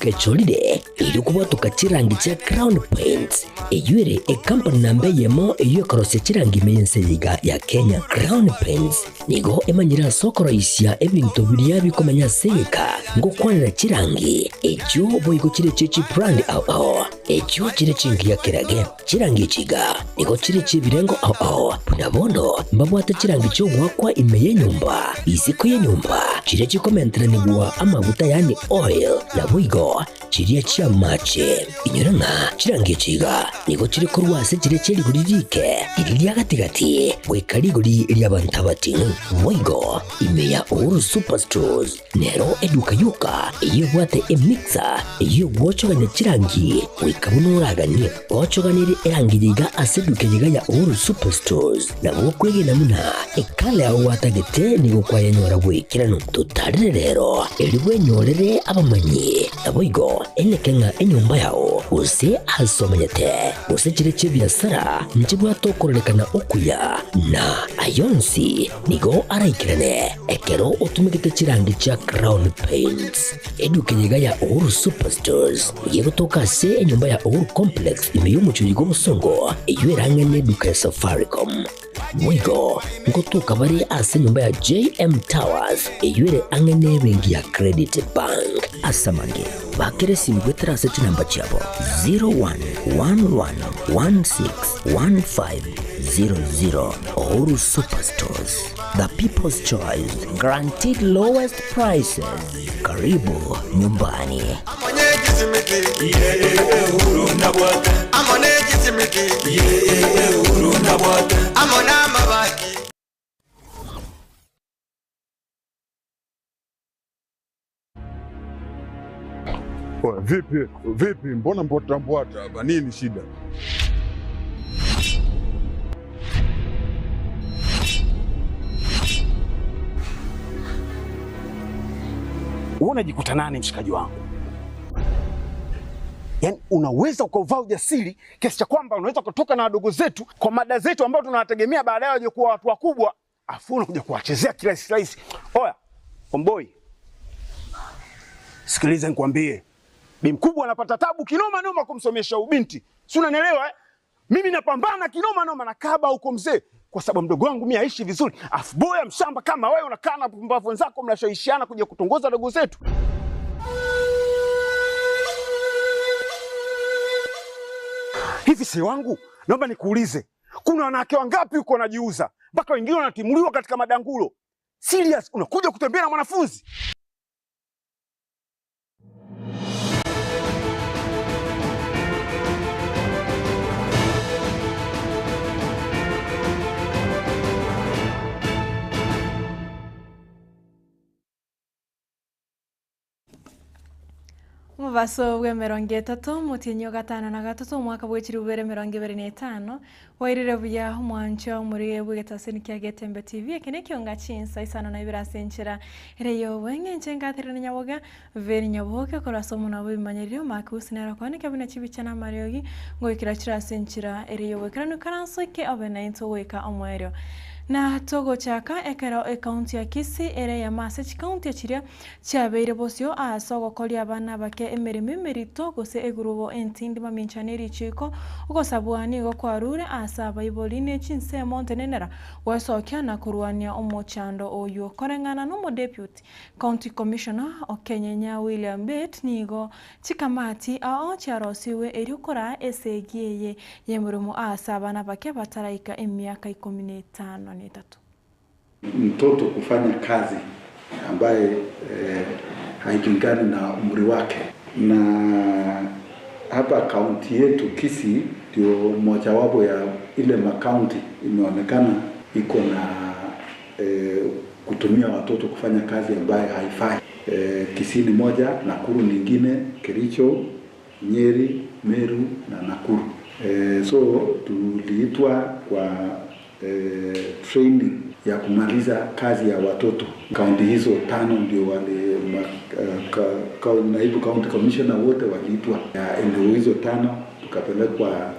Eduka echorire erikubwatoka chirangi chia Crown Paints eyuere ekampani namba eyemo eyo ekorosia chirangi ime y'ense yiga ya Kenya. Crown Paints nigo emanyire ase okoroisia ebinto biria bikomenya ase eka ngokwanera chirangi echio boigo chire chibrand ao ao echio chire chingiya kerage chirangi chiga nigo chire chibirengo ao ao buna bono mbabwate chirangi chiogwakwa ime y'enyomba isiko y'enyomba chire chikomenteranigwa amaguta yani oil na boigo chiria chiamache inyora ng'a chirangi chiga nigo chiri korwa ase chire chierigori rike riri ria gatigati goika rigori ri'abanto abating'u boigo ime ya Uhuru Superstores nero eduka yoka eyebwate emixer eyogwochogania chirangi goika buno oraganie gochoganire erangi yiga ase eduka yiga ya Uhuru Superstores nabo kwegena muna ekale aho watagete nigo kwayenyora bwikirano tutarire rero eri bwenyorere abamanyi naboigo eneke ng'a enyomba yao gose asomenyete gose chire chi'ebiasara nchibwate okorerekana okuya na ayonsi nigo araikirane ekero otumigete chirangi chia Crown Paints. Eduka yiga ya Uhuru Superstores yegotoka ase enyomba ya Uhuru Complex ime y'omuchuri gw'obosongo eyo erang'ane eduka ya Safaricom. Mwigo ngotoka bari ase nyumba ya JM Towers eyuere ang'ene ebenki ya Credit Bank. Asamange bakere simu gwetera ase chinamba chiabo 0111161500. Uhuru Superstores, the people's choice, guaranteed lowest prices. Karibu nyumbani. Vipi vipi, mbona mbwata mbwata hapa, nini shida? Wewe unajikuta nani mshikaji wangu? Yaani unaweza ukauvaa ujasiri kiasi cha kwamba unaweza kutoka na wadogo zetu kwa mada zetu ambao tunawategemea baadaye waje kuwa watu wakubwa, afu unakuja kuwachezea kirahisi rahisi. Oya, homeboy. Sikiliza nikwambie. Bi mkubwa anapata tabu kinoma noma kumsomesha ubinti. Si unanielewa eh? Mimi napambana kinoma noma na kaba huko mzee kwa sababu mdogo wangu mimi aishi vizuri. Afu boya mshamba kama wewe unakaa na pumbavu wenzako mnashawishiana kuja kutongoza dogo zetu. Hivi si wangu, naomba nikuulize. Kuna wanawake wangapi huko wanajiuza mpaka wengine wanatimuliwa katika madangulo? Serious, unakuja kutembea na mwanafunzi? Mubaso bwa 33 mutinyo 53 mwaka bw'ekiri bubere 25 wairire buya omwancho muri bwegetaseni kya Getembe TV ekene kyonga chinsa isano na ibirasenchera ereyo bwengenche ngathirana nyaboga veri nyaboke korasomo nabo bimanyiriro makusinera kwanike bina chibicha na mariogi ngoikira chirasenchera ereyo bwekerano karansoike abena into weka omweryo na togo chaka ekero ekaunti ya Kisii ere ya Masach kaunti chiria chiabeire bosio asogo kolia abana bake emirimo emerito gose egurubo entindi maminchaneri chiko ogosabwa nigo kwarure asa abaiboli chinsemo ntenenera gwesokia na kurwania omochando oyo koreng'ana nomo deputy county commissioner Okenyenya William Bet nigo chikamati ao chiarosiwe eriokora esegieye yemurumo asa abana bake bataraika emiaka 15. Mtoto kufanya kazi ambaye hailingani na umri wake, na hapa kaunti yetu Kisii ndio mojawapo ya ile makaunti imeonekana iko na kutumia watoto kufanya kazi ambaye haifai. Kisii ni moja, Nakuru nyingine, Kericho, Nyeri, Meru na Nakuru. So tuliitwa kwa training ya kumaliza kazi ya watoto. Kaunti hizo 5 ndio wale naibu county commissioner wote waliitwa. Eneo hizo 5 tukapelekwa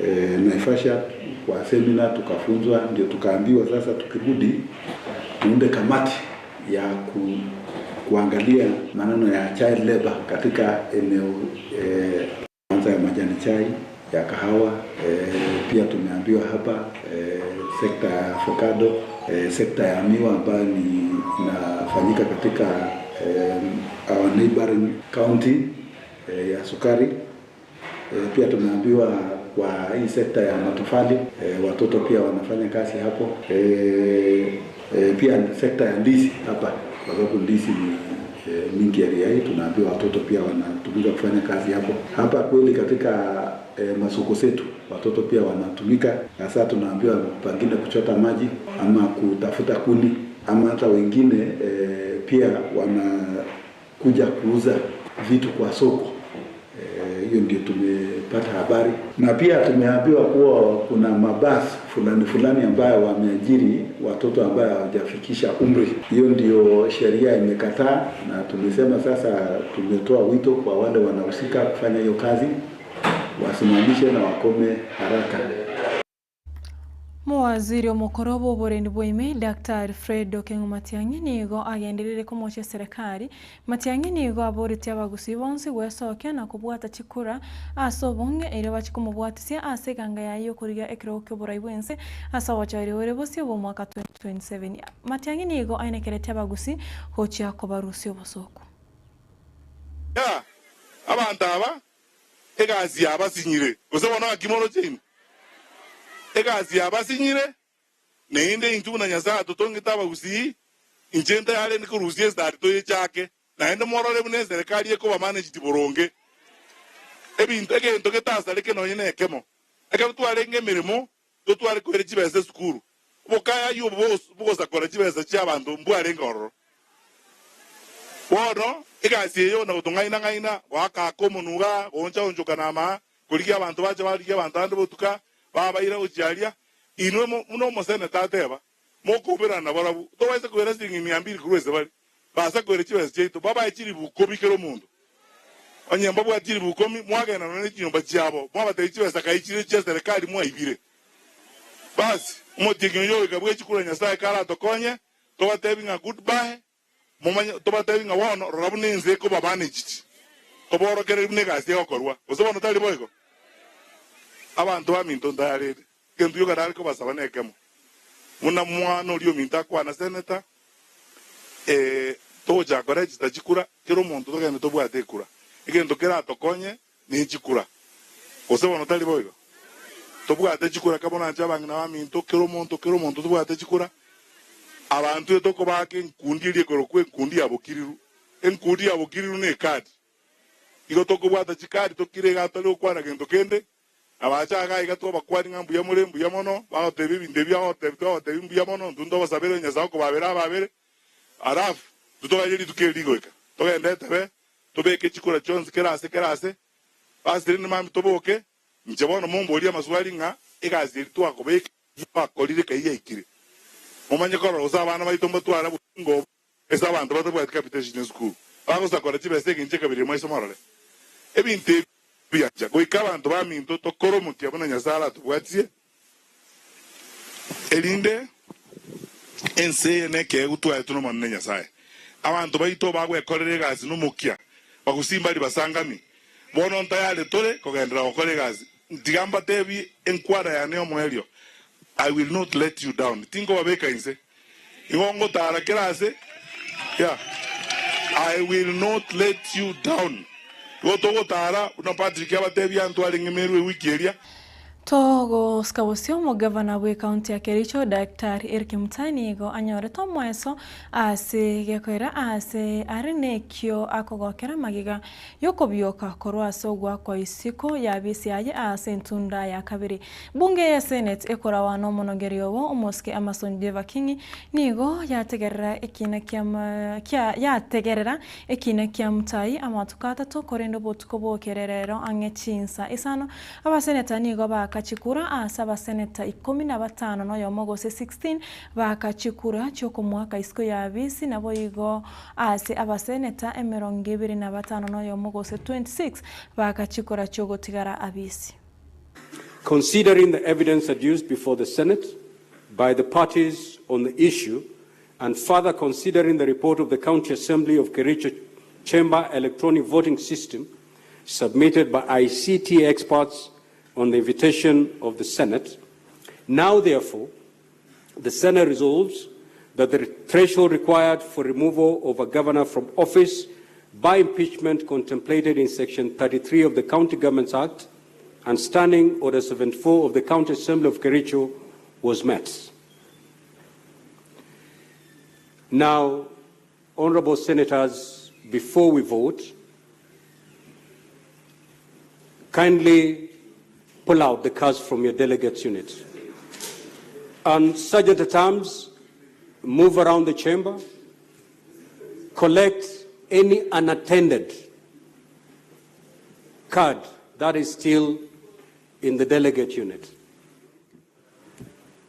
Naivasha kwa seminar, tukafunzwa, ndio tukaambiwa sasa tukirudi tuunde kamati ya kuangalia maneno ya child labor katika eneo kwanza ya majani chai, ya kahawa, pia tumeambiwa hapa sekta ya avocado, sekta ya miwa ambayo ni inafanyika katika our neighboring county ya sukari. Pia tumeambiwa kwa hii sekta ya matofali, watoto pia wanafanya kazi hapo. Pia sekta ya ndizi hapa, kwa sababu ndizi ni mingi area hii, tunaambiwa watoto pia wanatumika kufanya kazi hapo. Hapa kweli katika masoko zetu watoto pia wanatumika, hasa tunaambiwa pengine kuchota maji ama kutafuta kuni, ama hata wengine pia wanakuja kuuza vitu kwa soko. Hiyo ndio tumepata habari. Na pia tumeambiwa kuwa kuna mabasi fulani fulani ambayo wameajiri watoto ambao hawajafikisha umri. Hiyo ndio sheria imekataa, na tumesema sasa tumetoa wito kwa wale wanahusika kufanya hiyo kazi wasimamishe na wakome haraka. Muwaziri omukoro bw'oborendi bwaime Dr. Fred Okengo Matiang'i nigo agenderere komochia serikali. Matiang'i nigo aboretie abagusi bonsi gwesokia na kobwata chikura ase obonge ere bachikomobwatisia ase eganga yaye okorigia ekero kia oborai bwense ase obochori bore bosio bwa omwaka 2027. Matiang'i nigo ainekeretie abagusi gochia kobarusia obosoko. Ya abantu aba egasi yabasinyire gose bono akimoro chino egasi yabasinyire neinde intu na nyasaye tutongita abagusi injenda yale nikurusie start to yechake naende morore bune serikali ekoba manage tiboronge ebintu egento getasareke nonye nekemo ekero twarenge emirimo totware kwere chibesa esukuru bokaya yo bogosakora chibesa chia abanto mbwarenge ororo bono egasi eyo na gotong'aina ng'aina goakaka omonuga goncha onchoka ama korigia abanto bache barigia abanto ande botuka babaira gochiaria inwe muno omoseneta ateba mokoberana barabu tobaise kwera siringi 200 korwa ase bari basa kwera chibesa chiaito babae chiribukomi kera omonto onye mbabwate chiribukomi mwagenda nonye chinyomba chiabo mwabatebia chibesa kai chire chia serikali mwaibire basi omotienyi oyo oika bwa echikura Nyasaye karatokonye tobatebi ng'a goodbye momanye tobatebi ng'a bono rora buna ense ekobamanaged toborokereri buna egasi egokorwa gose bono tari boigo abantu baminto ntayarere kento yokarare kobasaba nekemo muna mwana oria ominto akwana seneta togochaka register chikura kera omonto togende tobwate ekura egento keratokonye ne chikura gose bono tari boigo tobwate chikura kabona abang'ina baminto kera omonto tobwate chikura abantu tokobaka enkundi eria ekorokwa enkundi ya bokiriru enkundi ya bokiriru ne ekadi igo tokobwata chikadi tokire iga tari gokwana gento kende abachaga iga twabakwani ng'a mbuya more mbuya mono bagotebia ebinto ebi bagotebia twagotebia mbuya mono intwe ntobasabere Nyasaye okobabera ababere alafu tutogaye rituko eri rigoika togende etebe tobeke chikura chionsi kerase kerase basi rende mambia toboke inche bono momborie amaswali ng'a egasi eri twakobeka twakorire kai yaikire momanye korora gose abana baito mbatwara boingo ase abanto batabwati capitation esukuru bagosakora chibesa eginche kabere maiso morore ebinto ebi biacha goika abanto baminto tokore omokia buna Nyasaye aratobwatie erinde ense eye nekegu twaetwe na omonene Nyasaye abanto baito bagwekorera egasi na omokia bagusimba bari basangami bono ntayare tore kogendera gokora egasi ntiga mbatebi enkwara yane omoerio I will not let you down tinkobabeka inse igo ngotara kerase yeah I will not let you down gotogotara una Patrick abatebia antware ng'emerwe wiki eria Togo skabosio omogavana bwe county ya Kericho Dr. Eric Mutai nigo anyorete omweso ase gekoera ase are nekio akogokera magiga yokobioka korwa ase ogwakwa isiko ya bisi yaye ase entunda ya kabere. Bunge ya Senate ekorawa n'omonogeri obo omosike Amason Jeva King nigo yategerera ekina kia yategerera ekina kia Mutai amatuko atatu korenda obotuko bwokererero ang'e chinsa isano. Abaseneta nigo bakachikura ase abaseneta 15 noyomo gose 16 bakachikura chiokomwaka isiko ya bisi nabo igo ase abaseneta 25 noyomo gose 26 bakachikura chiogotigara abisi. Considering the evidence adduced before the Senate by the parties on the issue and further considering the report of the County Assembly of Kericho Chamber Electronic Voting System submitted by ICT experts on the invitation of the Senate, now therefore, the Senate resolves that the threshold required for removal of a governor from office by impeachment contemplated in Section 33 of the County Governments Act and Standing Order 74 of the County Assembly of Kericho was met. Now, honorable senators, before we vote, kindly pull out the cards from your delegates' unit. And Sergeant at Arms, move around the chamber, collect any unattended card that is still in the delegate unit.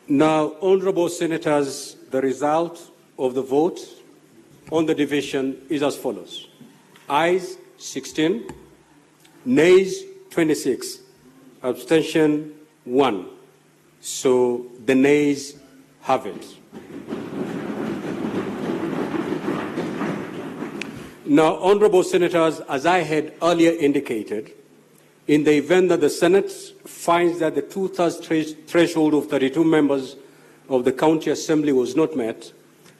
Now, honorable senators, the result of the vote on the division is as follows. Ayes 16, nays 26, abstention 1. So the nays have it. Now, honorable senators, as I had earlier indicated, in the event that the Senate finds that the two-thirds threshold of 32 members of the County Assembly was not met,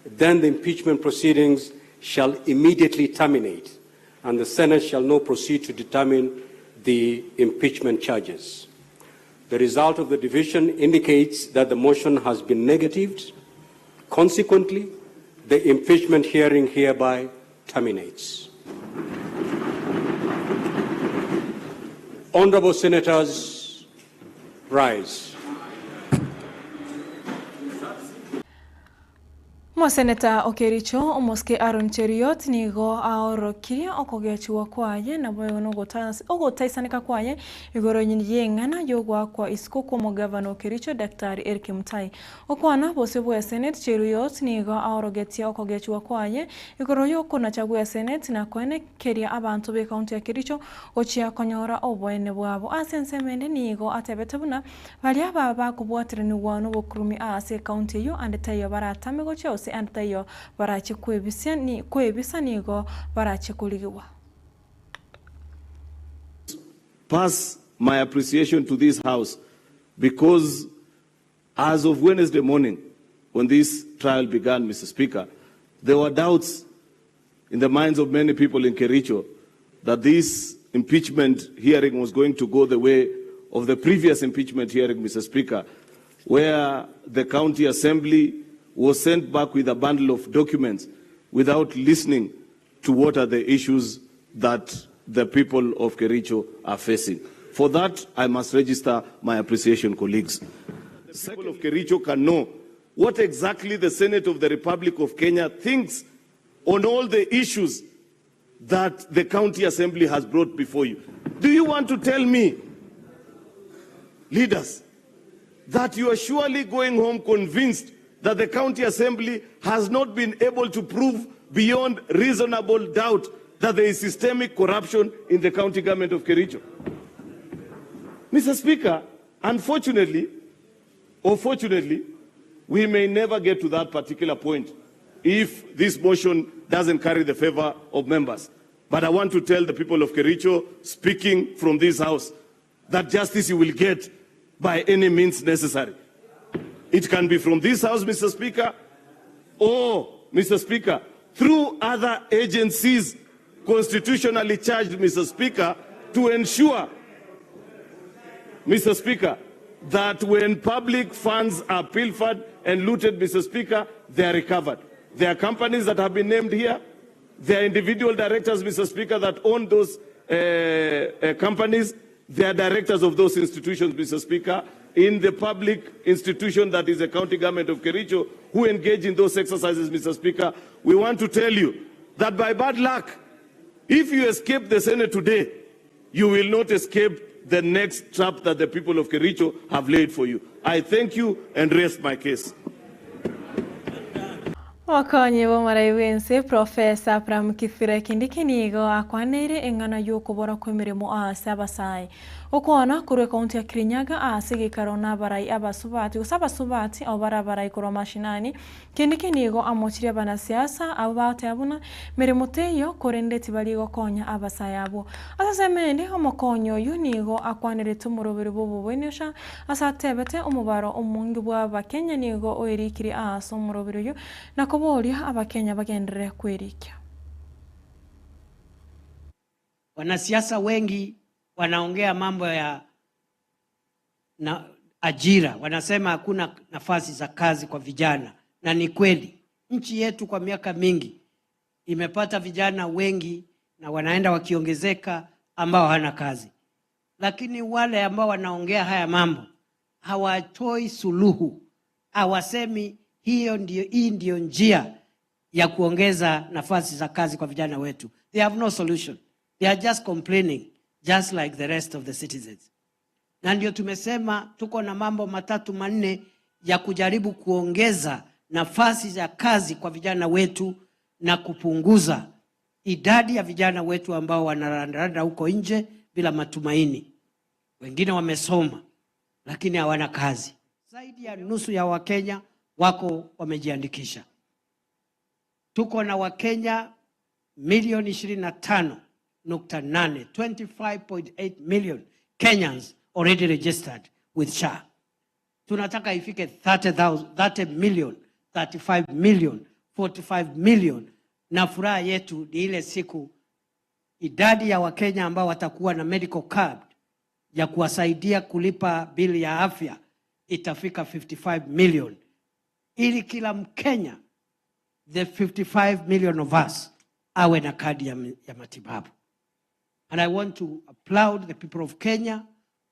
then the impeachment proceedings shall immediately terminate, and the Senate shall not proceed to determine the impeachment charges. The result of the division indicates that the motion has been negatived. Consequently, the impeachment hearing hereby terminates. Honorable senators, rise. Moseneta Okericho omoske Aaron Cheruiyot nigo aorokirie okogechiwa kwaye nabo ogotaisaneka kwaye igoro yeng'ana yogwakwa isiko kwa omogavana Okericho Daktari Eric Mutai. Okwana bose bwa Senate Cheruiyot nigo aorogetie okogechiwa kwaye igoro yokonacha gwa Senate na koenekeria abantu be county ya Kericho gochia konyora oboene bwabo ase ensemende nigo atebete buna baria baba bakobwateraniwa n'obokurumi ase county eyo ande taiyo baratame gochia antayo barache kwebisa nigo barache kuligiwa. Pass my appreciation to this house because as of Wednesday morning when this trial began, Mr. Speaker, there were doubts in the minds of many people in Kericho that this impeachment hearing was going to go the way of the previous impeachment hearing, Mr. Speaker, where the county assembly was sent back with a bundle of documents without listening to what are the issues that the people of Kericho are facing. For that, I must register my appreciation, colleagues. The people of Kericho can know what exactly the Senate of the Republic of Kenya thinks on all the issues that the County Assembly has brought before you. Do you want to tell me, leaders, that you are surely going home convinced that the County Assembly has not been able to prove beyond reasonable doubt that there is systemic corruption in the county government of Kericho? Mr. Speaker, unfortunately, or fortunately, we may never get to that particular point if this motion doesn't carry the favor of members. But I want to tell the people of Kericho, speaking from this house, that justice you will get by any means necessary. It can be from this house, Mr. Speaker, or, Mr. Speaker, through other agencies constitutionally charged, Mr. Speaker, to ensure, Mr. Speaker, that when public funds are pilfered and looted, Mr. Speaker, they are recovered. There are companies that have been named here. There are individual directors, Mr. Speaker, that own those companies. They are directors of those institutions, Mr. Speaker, in the public institution that is the county government of Kericho, who engage in those exercises, Mr. Speaker. We want to tell you that by bad luck, if you escape the Senate today, you will not escape the next trap that the people of Kericho have laid for you. I thank you and rest my case. Wakonyi bomara iwense Professor Abraham Kithure Kindiki nigo akwaneire eng'ana y'okobora kw'emirimo ase abasae okwana korwa ekaunti ya Kirinyaga ase gekaro n'abarai abasubati gose abasubati abo bare abarai korwa mashinani. Kindiki nigo amochirie abanasiasa abo bagotebi buna mirimo teiyo korende tibari gokonya abasae abo. Ase asemende omokonyi oyo nigo akwanerete omoroberi bwa oboboinesha ase atebete omobaro omonge bwa abakenya nigo oerikire ase omoroberi oyo na koboria abakenya bagenderere kwerikia. Wanasiasa wengi wanaongea mambo ya na ajira, wanasema hakuna nafasi za kazi kwa vijana, na ni kweli. Nchi yetu kwa miaka mingi imepata vijana wengi na wanaenda wakiongezeka ambao hawana kazi. Lakini wale ambao wanaongea haya mambo hawatoi suluhu, hawasemi hii ndio njia ya kuongeza nafasi za kazi kwa vijana wetu. They have no solution. They are just complaining, just like the rest of the citizens. Na ndio tumesema tuko na mambo matatu manne ya kujaribu kuongeza nafasi za kazi kwa vijana wetu na kupunguza idadi ya vijana wetu ambao wanarandaranda huko nje bila matumaini. Wengine wamesoma lakini hawana kazi. Zaidi ya nusu ya Wakenya wako wamejiandikisha. Tuko na Wakenya milioni 25.8, 25.8 million Kenyans already registered with SHA. Tunataka ifike 30 million, 35 million, 45 million. Na furaha yetu ni ile siku idadi ya Wakenya ambao watakuwa na medical card ya kuwasaidia kulipa bili ya afya itafika 55 million. Ili kila Mkenya, the 55 million of us, awe na kadi ya matibabu. And I want to applaud the people of Kenya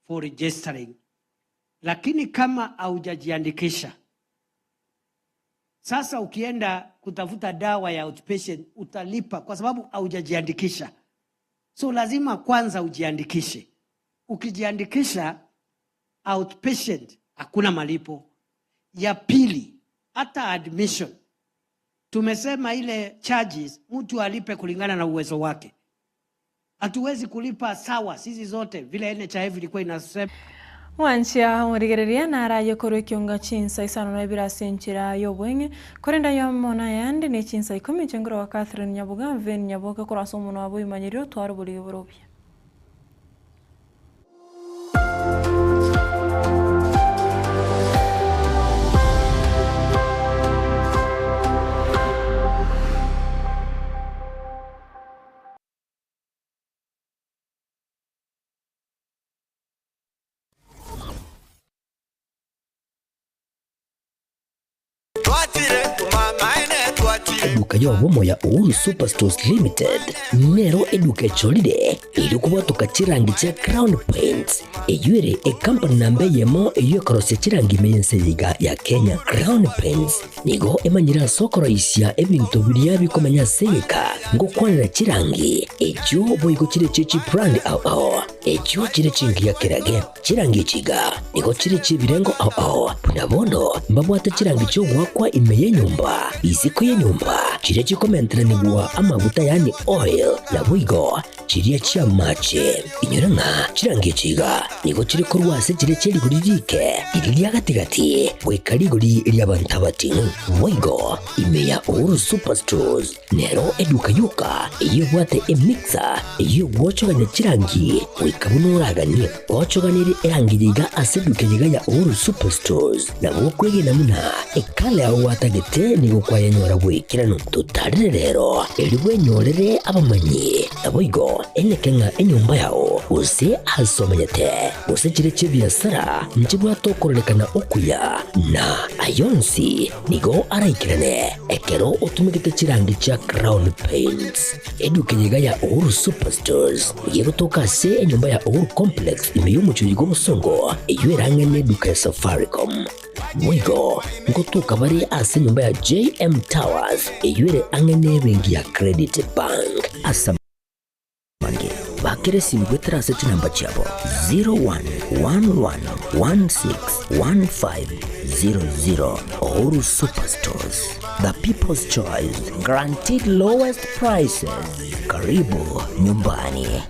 for registering. Lakini kama haujajiandikisha, sasa ukienda kutafuta dawa ya outpatient utalipa kwa sababu haujajiandikisha. So lazima kwanza ujiandikishe. Ukijiandikisha outpatient hakuna malipo. Ya pili, hata admission tumesema ile charges mtu alipe kulingana na uwezo wake. Hatuwezi kulipa sawa sisi zote vile NHIF ilikuwa inasema. Wanchia murigereria na araye korwe kionga chinsa isano na ibirasi nchira yobwenge korenda yamona yandi ne chinsa 10 chengro wa Catherine Nyabuga Ven Nyaboka koraso muno abo imanyirio twaro buli borobia. Eduka yobomo ya Uhuru Superstores Limited nero eduka echolire irikubwatuka chirangi cha Crown Paints eyuere ekampani namba yemo eyekorosia chirangi meyense yiga ya Kenya. Crown Paints nigo emanyira sokoroisia ebintu biria bikomenya seyeka ngokwanira chirangi echo boigo chire chichi brand ao ao echo chire chingi ya kerage chirangi chiga nigo chire chibirengo ao ao punabono mbabwate chirangi chogwakwa imeye nyumba isiko ye nyumba chire chikomenteranigwa amaguta yani oil na bwigo chiria chia mache inyoranga chirangi chiga nigo chiri korwase chire chiriguri iri gatigati bwekariguri ryabantu bwigo imeya Uhuru Superstores nero eduka yuka iyo bwate emixer iyo gwochoganya chirangi wikabunuragani gwochoganiri erangi yiga aseduke yiga ya Uhuru Superstores na bwokwegena muna ekale aho watagete nigo kwayenyora bwikirano tutarire rero eribwenyorere abamanyi naboigo enekenga enyumba yao use asomenyete use chire chebiasara nchibwatokorelekana okuya na ayonsi nigo araikirane ekero otumigete chirangi cha Crown Paints eduke yiga ya Uhuru Superstores yegotoka se enyumba ya Uhuru Complex imeyumuchuyigo musongo eywerangene duka ya Safaricom Mwigo ngotuka bari ase nyumba ya JM Towers eywere angene bengi ya Credit Bank asa mange bakere simgwetra ase chinamba chabo 0111161500 Uhuru Superstores. The people's choice, guaranteed lowest prices. Karibu nyumbani.